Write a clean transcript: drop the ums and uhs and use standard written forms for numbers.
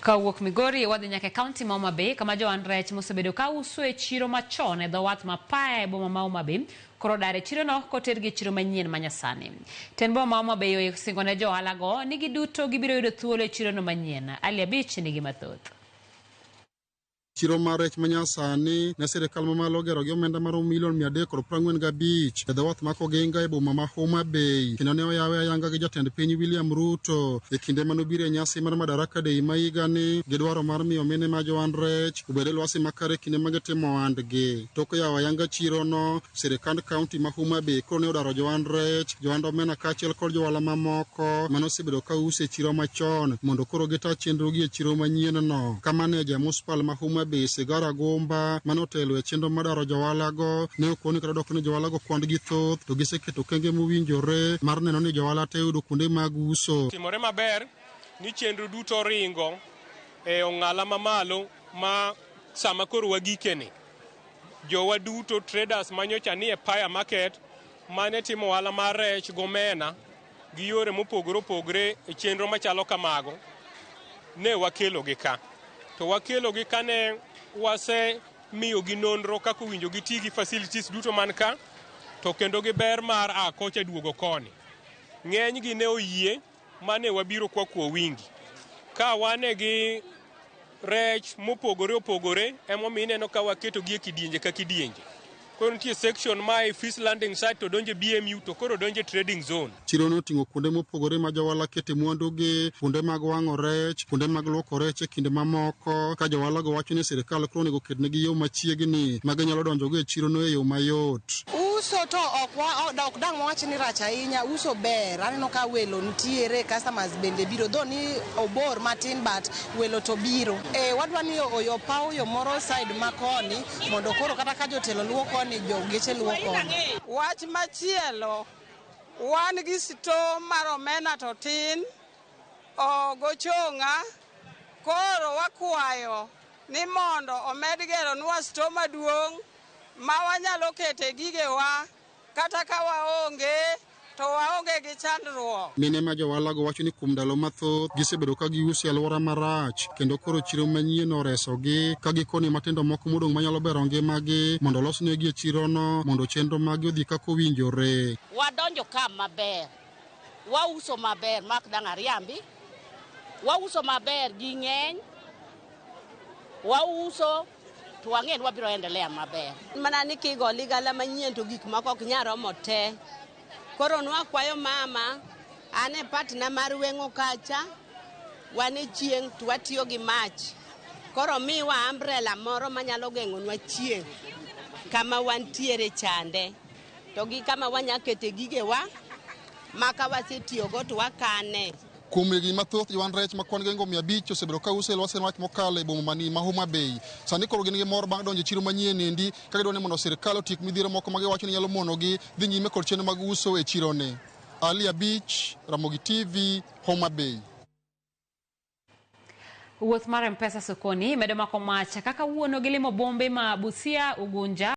Kawuok Migori wadhi nyaka e kaunti ma Homa Bay kama johand rech mosebedo ka uso e chiro machon e dho wath ma Paya e boma ma Homa Bay koro dar e chirono kotergi e chiro manyien ma nyasani. Tend boma ma Homa Bay osingo ne jo ohalago ni giduto gibiro yudo thuolo e chirono manyien. Ali Abich nigi mathoth. Chiro mar rech manyasani ne sirikal mamalo ogero gi omenda maromo milion 345 e dho wath ma Koginga e boma ma Homa Bay kendo ne oyawe ayanga gi jatend piny William Ruto e kinde manobiro e nyasi mar Madaraka Day ma higani gi dwaro mar miyo mine ma johand rech obed e lwasi makare kinde ma gitimo ohandgi. Tok yawo ayanga chirono, sirikand kaunti ma Homa Bay koro ne odaro johand rech, johand omena kaachiel kod johala mamoko mane osebedo ka uso e chiro machon mondo koro gita chenrogi e chiro manyienno. Ka maneja muspal ma Homa Bay Sigara Gumba mane otelo e chenro mar daro johalago ne okoni kata dok ni johalago kwand-gi thoth to giseketo okenge mowinjore mar neno ni johala te yudo kuonde mag uso. Timore maber ni chenro duto oringo e ong'ala mamalo ma sama koro wagikeni. Jowa duto traders manyocha nie Paya Market mane timo ohala mar rech gomena gi yore mopogore opogore e chenro machalo kamago ne wakelogi ka. To wakelogi ka ne wasemiyogi nonro kaka owinjo giti gi facilities duto man ka to kendo gi ber mar a kocha duogo koni. Ng'enygi ne oyie mane wabiro kwa kwa wingi. Ka wane gi rech mopogore opogore emomiyo ineno ka waketogi e kidienje ka kidienje. Koro nitie section ma e fish landing site to donjo e BMU to koro donjo e trading zone. Chirono oting'o kuonde mopogore ma johala kete mwandugi, kuonde mag wang'o rech, kuonde mag luoko rech e kinde mamoko, ka johalago wacho ni sirikal koro onego oketnegi yo machiegni ma ginyalo donjogo e chirono e yo mayot. Uso to ok wa ok dang' wawach ni rach ahinya, uso ber. Aneno ka welo nitiere, customers bende biro. Though ni obor matin but welo to biro. E, wadwa ni oyo paw yo moro side ma koni mondo koro kata ka jotelo luwo koni, jo geche luwo koni. Wach machielo, wan gi store mar omena to tin, ogochong'a, koro wakwayo ni mondo omed geronwa store maduong' ma wanyalo kete gigewa kata ka waonge to waonge gi chandruok. Mine ma johalago wacho ni kuom ndalo mathoth gisebedo ka giuso e alwora marach kendo koro chiro manyien oresogi ka gikoni matindo moko modong' manyalo bero ngimagi mondo olosnegi e chirono mondo chenro maggi odhi kaka owinjore. Wadonjo ka maber, wauso maber mak dang' ariambi, wauso maber ji ng'eny, wauso to wang'e ni wabiro endelea maber. Mana ni kigo ligala manyien to gik moko ok nyal romo te. Koro nwakwayo mama, an e partner mar weng'o kacha, wan e chieng' to watiyo gi mach. Koro miwa umbrella moro manyalo geng'onwa chieng' kama wantiere chande. To gi kama wanya kete gigewa ma ka wasetiyogo to wakane. Kuom higni mathoth johand rech ma kwan gi 500 osebedo ka uso e lwasi mach mokalo e boma mani ma Homa Bay. Sani koro gin gi mor bang' donjo e chiro manyien endi ka gidwaro ni mondo sirikal otiek midhiero moko ma giwacho ni nyalo monogi dhi nyime kod chenro mag uso e chironi. Ali Abich, Ramogi TV, Homa Bay. Wuoth mar M-Pesa sokoni medo mako mach kaka wuono gilimo bombe ma Busia, Ugunja